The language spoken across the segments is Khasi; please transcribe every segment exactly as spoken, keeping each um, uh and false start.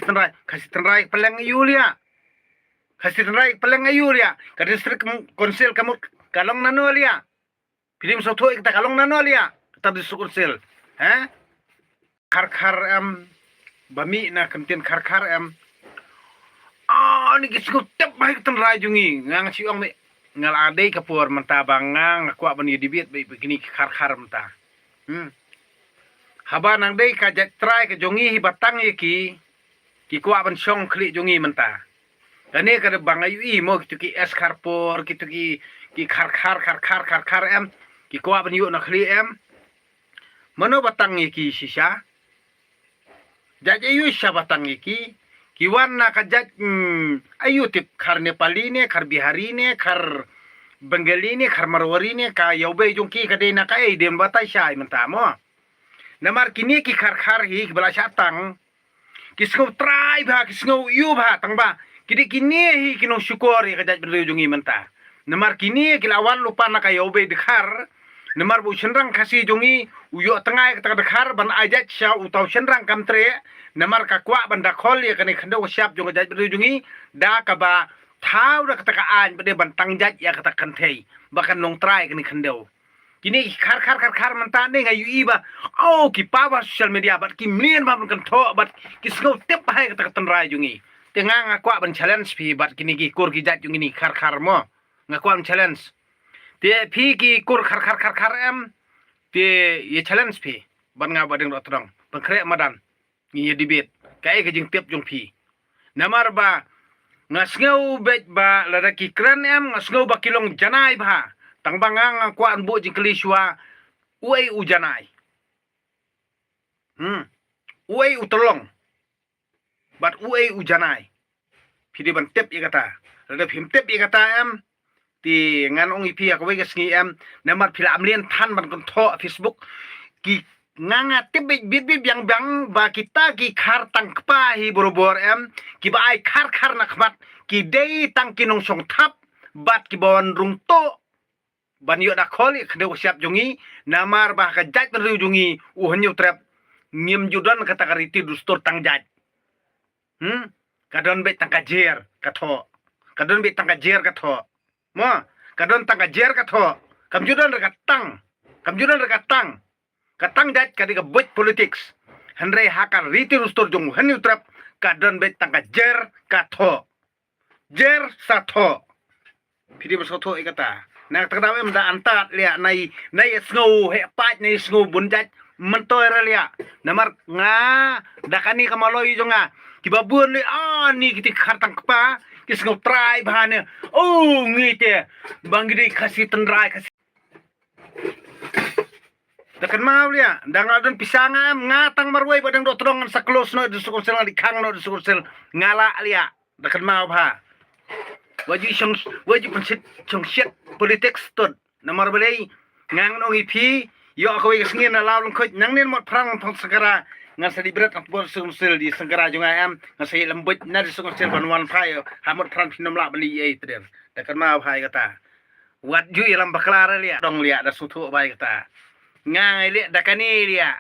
Tynrai, Khasi Tynrai ka pylleng aïu liah? Khasi Tynrai ka pylleng aïu liah? Ka District Council ka mut ka long nano liah? Phi dei ban sngewthuh ïa kata, ka long nano liah kata District Council? Ha? Kharkhar em, ba mih na ka ktien kharkhar em. Ah, ni ki sngewthuh ba hi ka tynrai jong ngi, nga nga shu ong me, nga la dei ka por mynta ba nga nga kwah ban ïa debate ba, ba kine ki kharkhar mynta. Hmm. Haba nang dei ka jait trai ka jong ngi hi ba tang ïa ki, ki kwah ban shong khlieh jong ngi mynta. Kane ka dei ba nga ïohi mo, kito ki S Kharpor, kito ki, ki kharkhar, kharkhar, kharkhar em, ki kwah ban ïoh na khlieh em. Mano ba tang ïa ki shisha? Jait aïu shisha ba tang ïa ki? Ki wan na ka jait, hmm, aïu tip, khar Nepali ne, khar Bihari ne, khar Bengali ne, khar Marwari ne, ka ïawbei jong ki ka dei na kaei, dei ban batai shai mynta mo. Namar kine ki kharkhar hi kiba la shah tang, ki sngew trai bha, ki sngew aïu bha, tang ba ki dei kine hi ki nongshukor ïa ka jaitbynriew jong ngi mynta. Namar kine ki la wan lypa na ka ïawbei dkhar. Namar ba u shynrang Khasi jong ngi u ïoh tngai kata ka dkhar ban ai jait sha uta u shynrang kam treh. Namar ka kwah ban dakhol ïa kane ka khyndew ka shyiap jong ka jaitbynriew jong ngi da kaba thaw da kata ka aiñ ba dei ban tang jait ïa kata ka kynthei ba kan long trai kane ka khyndew. Kine ki kharkhar, kharkhar mynta ne nga ïohi ba, oh, ki paw ha social media bad ki mlien bha ban kynthoh bad ki sngewthuh bha ïa kata ka tynrai jong ngi. Te nga nga kwah ban challenge phi bad kine ki kur ki jait jong ngi, kharkhar mo. Nga kwah ban challenge. Te phi ki kur kharkhar, kharkhar em, te ïa challenge phi bad nga Bah Diengdohtdong, pynkhreh madan. Ngi ïa debate. Kaei ka jingtip jong phi? Namar ba nga sngew beit ba lada ki kren em, nga sngew ba ki long janai bha. Tang ba nga nga kwah ban buh jingkylli shuwa, uei u janai? Hmm. Uei u tyrlong? Bad uei u janai? Phi dei ban tip ïa kata. Lada phim tip ïa kata em, te ngan ong ïa phi ha kawei ka sngi em, namar phi la mlien than ban kynthoh ha Facebook. Ki, nga nga tip bit bit bit biang biang ba kita ki khar tang kpa hi borabor em, kiba ai kharkhar na khmat, ki dei tang ki nongshong thap bad kiba wan rung tuh ban ïoh dakhol ïa ka khyndew ka shyiap jong ngi. Namar ba ha ka jaitbynriew jong ngi u Hynñiewtrep, ngim ju don kata ka riti dustur tang jait. Hmm? Ka don beit tang ka jer ka thoh. Ka don beit tang ka jer ka thoh. Mo, ka don tang ka jer ka thoh. Kam ju don re ka tang. Kam ju don re ka tang. Ka tang jait ka dei ka buit politics. Hynrei ha ka riti dustur jong u Hynñiewtrep ka don beit tang ka jer ka thoh. Jer sa thoh. Phi dei ban sngewthuh ïa kata. Na kata ka daw em da antad liah, nai, nai sngew heh pait, nai sngew bun jait, myntoi re liah. Namar nga, da kane ka maloi jong nga, kiba bun liah, ah, ni kiti khar tang kpa, ki sngew trai bha ne. Oh, ngi te, ba ngi dei Khasi Tynrai, Khasi. Da kynmaw liah, da nga don pisa nga em, nga tang marwei Bah Diengdohtdong ngan sa close noh District Council, nga dei khang noh District Council, nga lah liah. Da kynmaw bha. Wat ju shong, wat ju pynshit, shong shit politics tut. Namar balei, nga ngan ong ïa phi, ïoh kawei ka sngi na Lawlyngkhuit, nangne mot phrang thong Sengkara, ngan sa dei bret ha por District Council, dei Sengkara jong nga em, ngan sa ïalem buit na District Council ban wan phai, ha mot phrang phin ym lah ban leh ei ei, te dei. Da kynmaw bha ïa kata. Wat ju ïalam bakla re liah, dong liah, da sngewthuh bha ïa kata. Nga ngai liah da kane liah.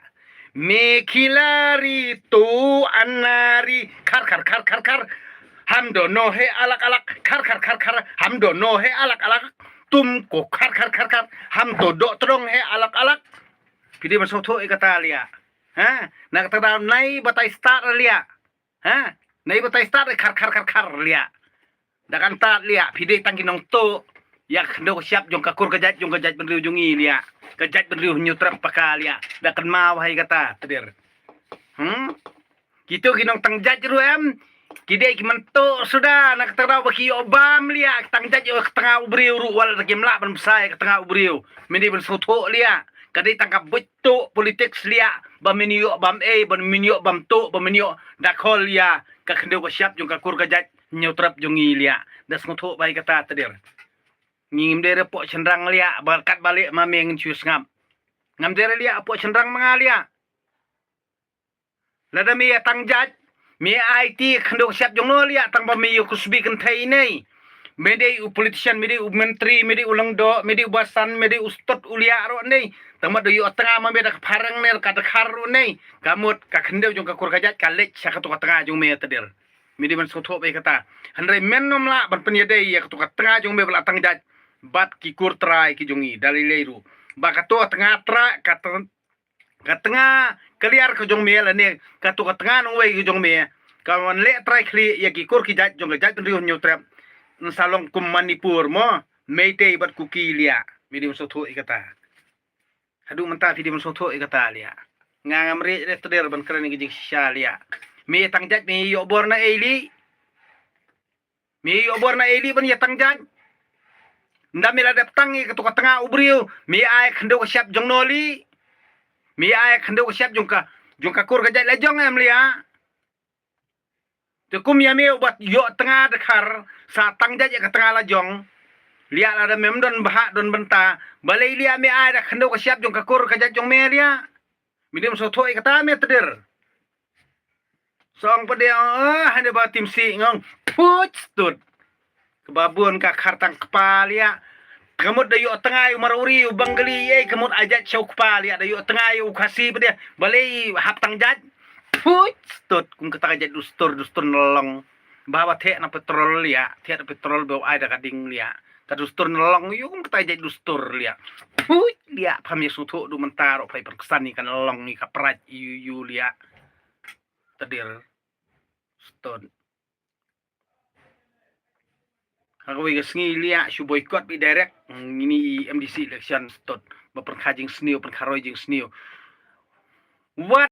Me khilari tu anari, khar khar khar khar khar. Ham dono hai alag alag, khar khar khar khar. Ham dono hai alag alag. Tumko khar khar khar khar. Ham to Dohtdong hai alag alag. Phi dei ban sngewthuh ïa kata liah. Ha? Na kata ka daw nai batai start re liah. Ha? Nai batai start re khar khar khar khar liah. Da kan tad liah, phi dei tang ki nongtuh ïa ka khyndew ka shyiap jong ka kur ka jait, jong ka jaitbynriew jong ngi liah. Ka jaitbynriew Hynñiewtrep paka liah. Da kynmaw bha ïa kata, te dei. Hmm? Kito ki nongtang jait ruh em, ki dei ki myntuh suda, na kata ka daw ba ki ïoh bam liah, ki tang jait ïoh ka tnga u briew ruh, wat la kim lah ban bsa ïa ka tnga u briew. Men dei ban sngewthuh liah, ka dei tang ka buit tuh politics liah, ba men ïoh bam ei, ba men ïoh bam tuh, ba men ïoh dakhol ïa ka khyndew ka shyiap jong ka kur ka jait Hynñiewtrep jong ngi liah. Da sngewthuh bha ïa kata, te dei. Ngim dei re poh shynrang liah, ba katba leh ma me ngin shu sngap. Ngam dei re liah poh shynrang ma nga liah. Lada me ïa tang jait, me ïa aiti ka khyndew ka shyiap jong no liah, tang ba me ïa kusbi kynthei nei. Me dei u politician, me dei u myntri, me dei u lyngdoh, me dei u basan, me dei u stud u liah ruh ne. Tang mut da ïoh tnga ma me da ka phareng ne ka dkhar ruh ne. Ka mut ka khyndew jong ka kur ka jait ka leit sha katu ka tnga jong me, Tdir. Me dei ban sngewthuh bha ïa kata. Hynrei men ym lah ban pynïadei ïa katu ka tnga jong me ba la tang jait bad ki kur trai ki jong ngi da lei lei ruh. Ba katu ka tnga trai, ka tng-, ka tnga kliar ka jong me lane katu ka tnga nongwei ka jong me ka wan leh trai khlieh ïa ki kur ki jait jong ka jaitbynriew Hynñiewtrep. Yn sa long kum Manipur mo, Meitei bad Kuki liah. Me dei ban sngewthuh ïa kata. Haduh mynta phi dei ban sngewthuh ïa kata liah. Nga ngam rieh re, Tdir, ban kren ïa ka jingshisha liah. Me ïa tang jait me ïoh bor na ei lieh? Me ïoh bor na ei lieh ban ïa tang jait? Ynda me la dep tang ïa katu ka tnga u briew, me ai khyndew ka shyiap jong no lieh? Me ai khyndew ka shyiap jong ka, jong ka kur ka jait la jong em liah? Te kum ïa me uba ïoh tnga dkhar, sa tang jait ïa ka tnga la jong liah, lada mem don bhah don bynta, balei liah me ai da khyndew ka shyiap jong ka kur ka jait jong me liah? Me dei ban sngewthuh ïa kata me, Tdir. Song pade, ah, hane ba tim si ngong. Phuh, stud. Kaba bun ka khar tang kpa liah. Ka mut da ïoh tnga ïa u Marwari, u Bengali, eh, ka mut ai jait sha u kpa liah, da ïoh tnga ïa u Khasi pade. Balei hap tang jait? Phuh, stud, kum kata ka jait dustur, dustur nyllong. Ba ba theh na petrol liah, theh na petrol ba u ai da ka ding liah. Ka dustur nyllong ïa u kum kata ka jait dustur liah. Phuh, liah, pham ïa sngewthuh du mynta ruh phai pyrkhat ïa ka nyllong ïa ka praj ïa u liah. Tdir. Stud. Ha kawei ka sngi liah shu boycott beit direct. Ngini i M D C election, stud. Ba pynkha jingsniew, pynkha roi jingsniew. Wat